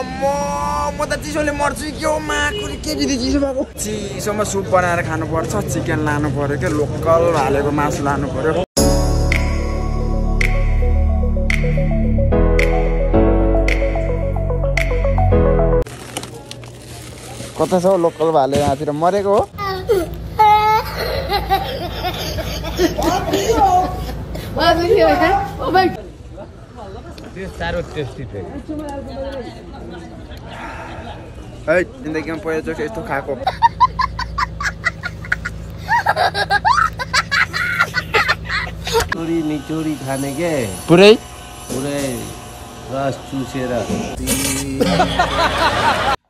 म त चिसोले मर्छु कि हो माकुरी के दिदी चिसो भएको चिसोमा सुप बनाएर खानुपर्छ चिकन लानु पर्यो के लोकल हालेको मासु लानु पर्यो कता छ लोकल भाले यहाँतिर मरेको हो साह्रो टेस्टी थियो है जिन्दगीमा पहिलोचोटि यस्तो खाएको चोरी निचोरी खाने के पुरै रस चुसेर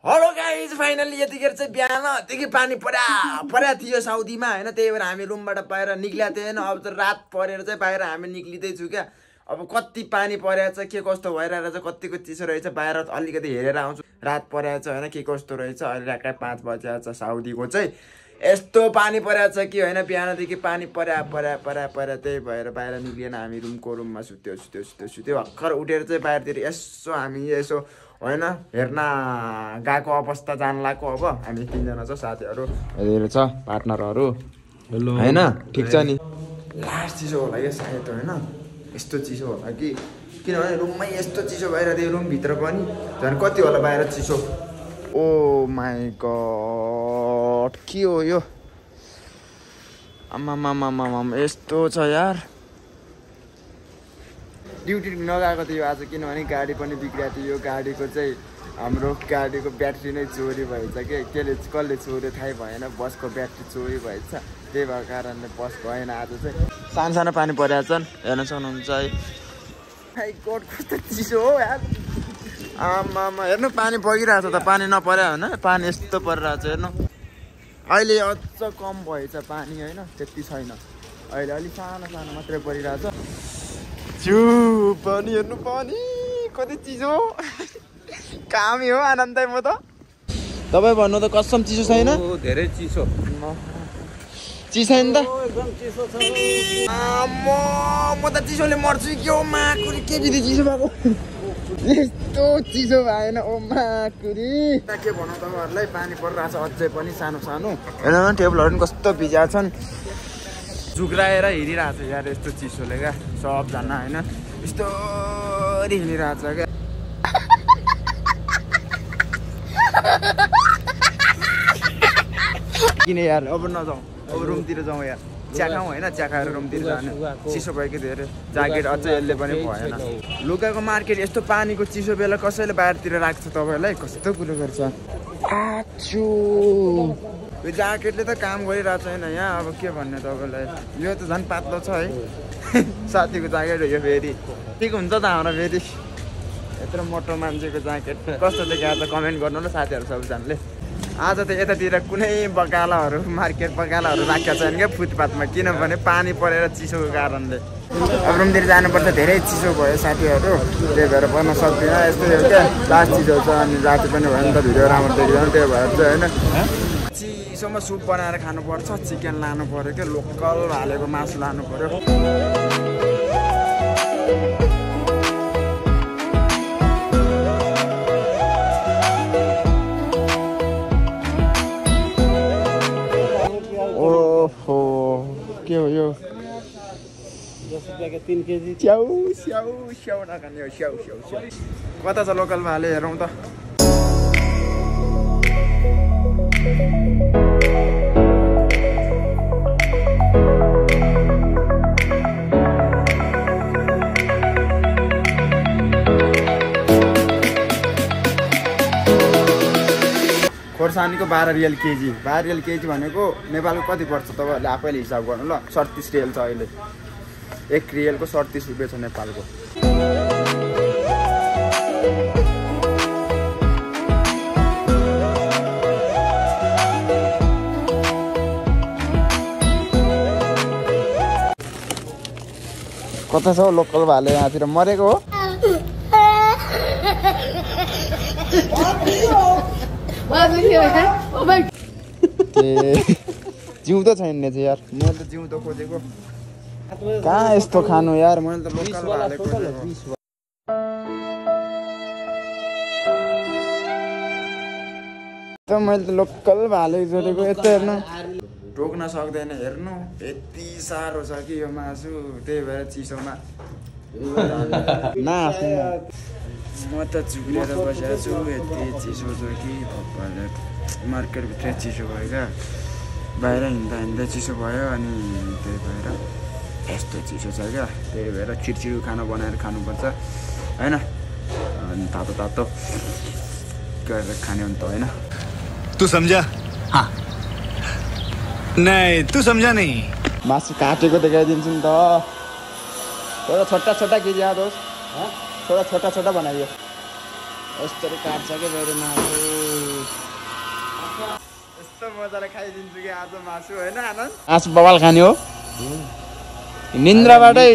हेलो गाइज फाइनली यतिखेर चाहिँ बिहानदेखि पानी पर्या थियो साउदीमा होइन त्यही भएर हामी रुमबाट बाहिर निक्लिएको थिएन अब त रात परेर चाहिँ बाहिर हामी निक्लिँदैछु क्या अब कति पानी परेको छ के कस्तो भइरहेको छ कतिको चिसो रहेछ बाहिर अलिकति हेरेर आउँछु रात परेको छ होइन के कस्तो रहेछ अहिले रात 5 बजेको छ साउदीको चाहिँ यस्तो पानी परेको छ कि होइन बिहानदेखि पानी पर्या त्यही भएर बाहिर निक्लिएन हामी रुममा सुत्यो भर्खर उठेर चाहिँ बाहिरतिर यसो होइन हेर्न गएको अवस्था जान लाग्यो अब हामी 3 जना छ साथीहरू हेरेर छ पार्टनरहरू हेलो होइन ठिक छ नि लास्ट चिसो होला कि सायद होइन यस्तो चिसो होला कि किनभने रुममै यस्तो चिसो बाहिर थियो रुमभित्र पनि झन् कति होला बाहिर चिसो ओ माई गड के हो यो आमामामामाम यस्तो छ यार ड्युटी नगएको थियो आज किनभने गाडी पनि बिग्रिएको थियो यो गाडीको चाहिँ हाम्रो गाडीको ब्याट्री नै चोरी भएछ के कसले चोर्यो थाहै भएन बसको ब्याट्री चोरी भएछ त्यही भएको कारणले बस गएन आज चाहिँ सानो पानी परेको छन् हेर्न सक्नुहुन्छ है कस्तो चिसो हो यार आमामा हेर्नु पानी बगिरहेको छ त पानी नपर्यो होइन पानी यस्तो परिरहेको छ हेर्नु अहिले अझ कम भएछ पानी होइन त्यति छैन अहिले अलिक सानो मात्रै परिरहेको छ पानी हेर्नु पानी कति चिसो कामी हो आनन्दै म त तपाईँ भन्नु त कसम चिसो छैन धेरै चिसो चिसो नि त एकदम चिसो छ म त चिसोले मर्छु कि हो माकुरी के दिदी चिसो भएको यस्तो चिसो भएन ओ माकुरी के भनौँ तपाईँहरूलाई पानी परिरहेको छ अझै पनि सानो हेर्नु टेबलहरू पनि कस्तो भिजा छन् जुग्राएर हिँडिरहेको छ यार यस्तो चिसोले क्या सबजना होइन यस्तो हिँडिरहेको छ क्या किन यार अब नजाउँ अब रुमतिर जाउँ यार चिया खाउँ होइन चिया खाएर रुमतिर जाने चिसो भयो कि धेरै ज्याकेट अझै यसले पनि भएन लुगाको मार्केट यस्तो पानीको चिसो बेला कसैले बाहिरतिर राख्छ तपाईँहरूलाई कस्तो कुरो गर्छ आचु यो ज्याकेटले त काम गरिरहेको छैन यहाँ अब के भन्ने तपाईँलाई यो त झन् पातलो छ है साथीको ज्याकेट हो यो फेरि ठिक हुन्छ त हाम्रो फेरि यत्रो मोटो मान्छेको ज्याकेट कस्तो देखिएको छ कमेन्ट गर्नु न साथीहरू सबजनाले आज त यतातिर कुनै बगालाहरू मार्केट बगालाहरू राखेको छैन क्या फुटपाथमा किनभने पानी परेर चिसोको कारणले अब रुमतिर जानुपर्छ धेरै चिसो भयो साथीहरू त्यही भएर बन्न सक्दिनँ यस्तै हो क्या लास्ट चिसो छ अनि राति पनि भयो नि त भिडियो राम्रो देखिँदैन त्यही भएर चाहिँ होइन चिसोमा सुप बनाएर खानुपर्छ चिकन लानु पर्यो क्या लोकल हालेको मासु लानु पर्यो ओहो के हो यो 10 रुपैयाँको 3 केजी स्याउ नखाने हो स्याउ कता छ लोकल भाले हेरौँ त खोर्सानीको 12 रियल केजी 12 रियल केजी भनेको नेपालको कति पर्छ तपाईँहरूले आफैले हिसाब गर्नु ल 37 रियल छ अहिले 1 रियलको 37 रुपियाँ छ नेपालको कता छ लोकल भाले यहाँतिर मरेको हो जिउँदो छैन चाहिँ यार मैले त जिउँदो खोजेको कहाँ यस्तो खानु यार मैले त लोकल भाले खोजेको त मैले त लोकल भाले जोडेको यस्तो हेर्नु टोक्न सक्दैन हेर्नु यति साह्रो छ कि यो मासु त्यही भएर चिसोमा म त चुक्रिएर बसेको छु यति चिसो छ कि मार्केटभित्रै चिसो भयो क्या बाहिर हिँड्दा चिसो भयो अनि त्यही भएर यस्तो चिसो छ क्या त्यही भएर छिरछिरो खाना बनाएर खानुपर्छ होइन अनि तातो तातो गरेर खाने हो नि त होइन तू समझा हाँ नहीं तू समझा नहीं मासु काटेको देखाइदिन्छु नि त थोड़ा छोटा छोटा कीजिए दोस्त थोड़ा छोटा छोटा बनाइए यस्तरी काट्छ कि मेरो मासु यस्तो मजाले खाइदिन्छु कि आज मासु होइन आनन्द मासु बवाल खाने हो निन्द्राबाटै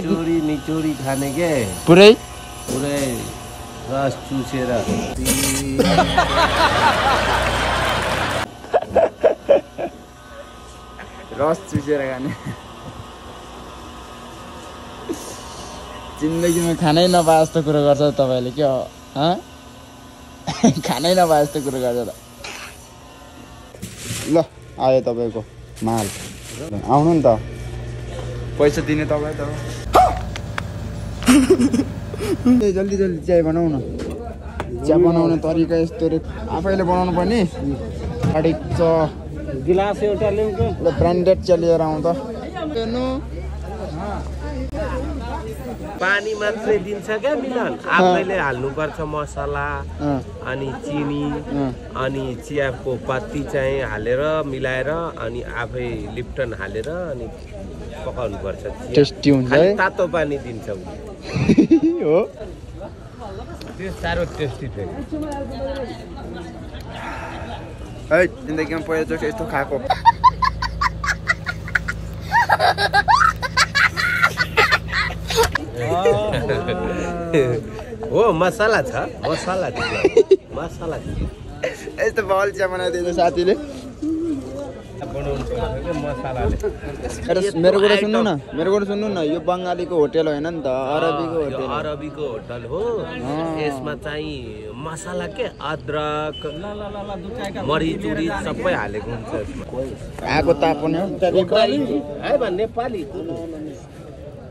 निचोरी खाने के पुरै रस चुसेर रस चुसेर खाने जिन्दगीमा खानै नपाए जस्तो कुरो गर्छ तपाईँले के हो खानै नपाए जस्तो कुरो गर्छ त ल आयो तपाईँको माल आउनु नि त पैसा दिने तपाईँ त जल्दी जल्दी चिया बनाऊ न चिया बनाउने तरिका यस्तो आफैले बनाउनु पर्ने अडिक छ गिलास एउटा ल्याउँ ब्रान्डेड चिया लिएर आउँ त हेर्नु पानी मात्रै दिन्छ क्या मिलन आफैले हाल्नुपर्छ मसला अनि चिनी अनि चियाको पत्ती चाहिँ हालेर मिलाएर अनि आफै लिप्टन हालेर अनि पकाउनु पर्छ टेस्टी हुन्छ है तातो पानी दिन्छ हो त्यो साह्रो टेस्टी थियो है जिन्दगीमा पहिलोचोटि यस्तो खाएको हो मसला छ यस्तो बल चिया बनाइदिन्छ साथीले मेरो कुरा सुन्नु न यो बङ्गालीको होटेल होइन नि त अरबीको होटल हो यसमा चाहिँ मसला के अदरक मरिच सबै हालेको हुन्छ यसमा आगो ताप्ने हो नेपाली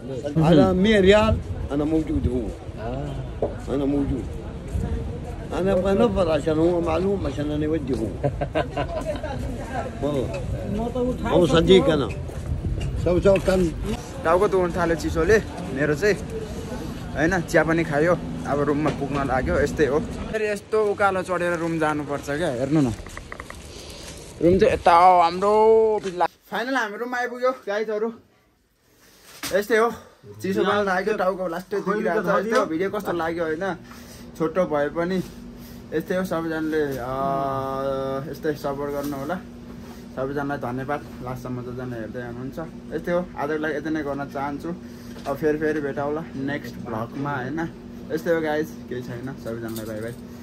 أنا 100 ريال أنا موجود هو أنا موجود أنا أبغى نفر عشان هو معلوم عشان أنا أودي هو والله هو صديق أنا سو كان टाउको दुख्न थाल्यो चिसोले मेरो चाहिँ होइन चिया पनि खायो अब रुममा पुग्न लाग्यो यस्तै हो फेरि यस्तो उकालो चढेर रुम जानुपर्छ क्या हेर्नु न रुम चाहिँ यता हाम्रो फाइनल हाम्रो रुममा आइपुग्यो गाइजहरू यस्तै हो चिसो पनि लाग्यो टाउको लास्टै दुखिरहेको छ यस्तै हो भिडियो कस्तो लाग्यो होइन छोटो भए पनि यस्तै हो सबैजनाले यस्तै सपोर्ट गर्नु होला सबैजनालाई धन्यवाद लास्टसम्म जसजना हेर्दै हुनुहुन्छ यस्तै हो आजको लागि यति नै गर्न चाहन्छु अब फेरि भेटौँला नेक्स्ट भ्लगमा होइन यस्तै हो गाइज केही छैन सबैजनालाई बाई बाई